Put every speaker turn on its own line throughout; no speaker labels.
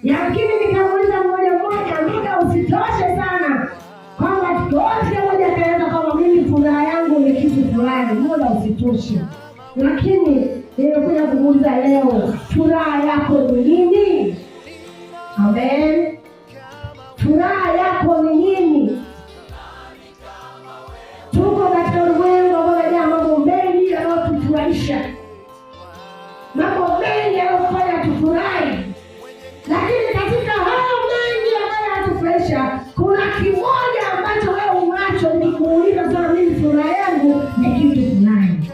Yamkini nikamuuliza mmoja mmoja, muda usitoshe sana, kwamba wote mmoja akaanza kwamba mimi furaha yangu ni kitu fulani, muda usitoshe. Lakini nimekuja kukuuliza leo, furaha yako ni nini? Amen. Furaha yako ni nini? Tuko katika ulimwengu ambao umejaa mambo mengi yanayotufurahisha, mambo mengi yanayofanya tufurahi, lakini katika hayo mengi ambayo yanatufurahisha, kuna kimoja ambacho wewe unacho. Nikikuuliza sana, mimi furaha yangu ni kitu fulani.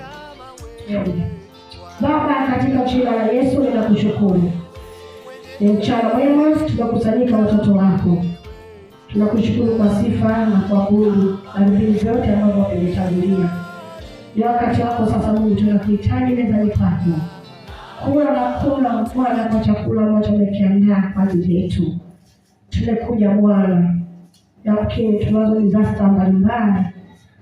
Baba, katika jina la Yesu ninakushukuru. Ni mchana mwema, tumekusanyika watoto wako. Tunakushukuru kwa sifa na kuabudu na vipindi vyote ambavyo vimetangulia. Ni wakati wako sasa Mungu, tunakuhitaji mezani pako. Kula na kula Bwana kwa chakula ambacho umekiandaa kwa ajili yetu. Tumekuja Bwana, yamkini tunazo disaster mbalimbali,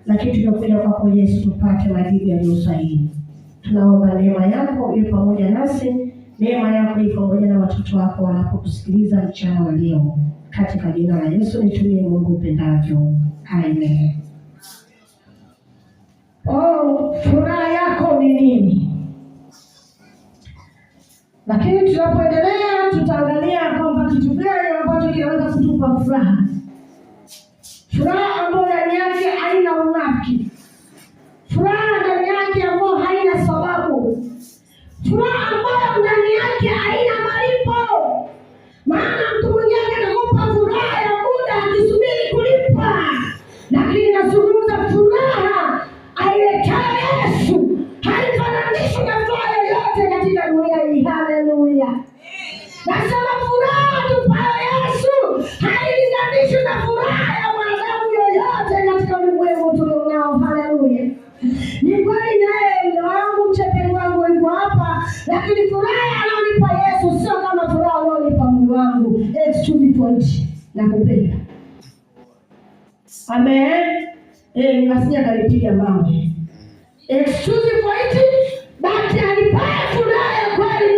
lakini tumekuja kwako Yesu tupate majibu yaliyo sahihi. Tunaomba neema yako iwe pamoja nasi, neema yako iwe pamoja na watoto wako wanapokusikiliza mchana wa leo. Katika jina la Yesu nitumie Mungu upendavyo. Amen. Oh, furaha yako ni nini? Lakini tunapoendelea tutaangalia kwamba kitu gani ambacho kinaweza kutupa furaha, furaha ambayo ndani yake haina unafiki, furaha ndani yake ambayo haina sababu, furaha ambayo ndani yake haina malipo. Maana mtu mwingine anakupa furaha ya muda akisubiri kulipa, lakini nazungumza furaha ailetayo Yesu haifananishwi na furaha yoyote katika dunia hii. Haleluya! Nasema furaha tupayo Yesu hailinganishwi na furaha ya mwanadamu yoyote katika ulimwengu tulionao. Haleluya! Ni kweli naye mume wangu mchepeli wangu yuko hapa, lakini furaha anaonipa Yesu sio kama furaha anaonipa mume wangu. Excuse point, nakupenda. Amen. Nasija kalipiga mawe. Excuse point, but alipaye furaha ya kweli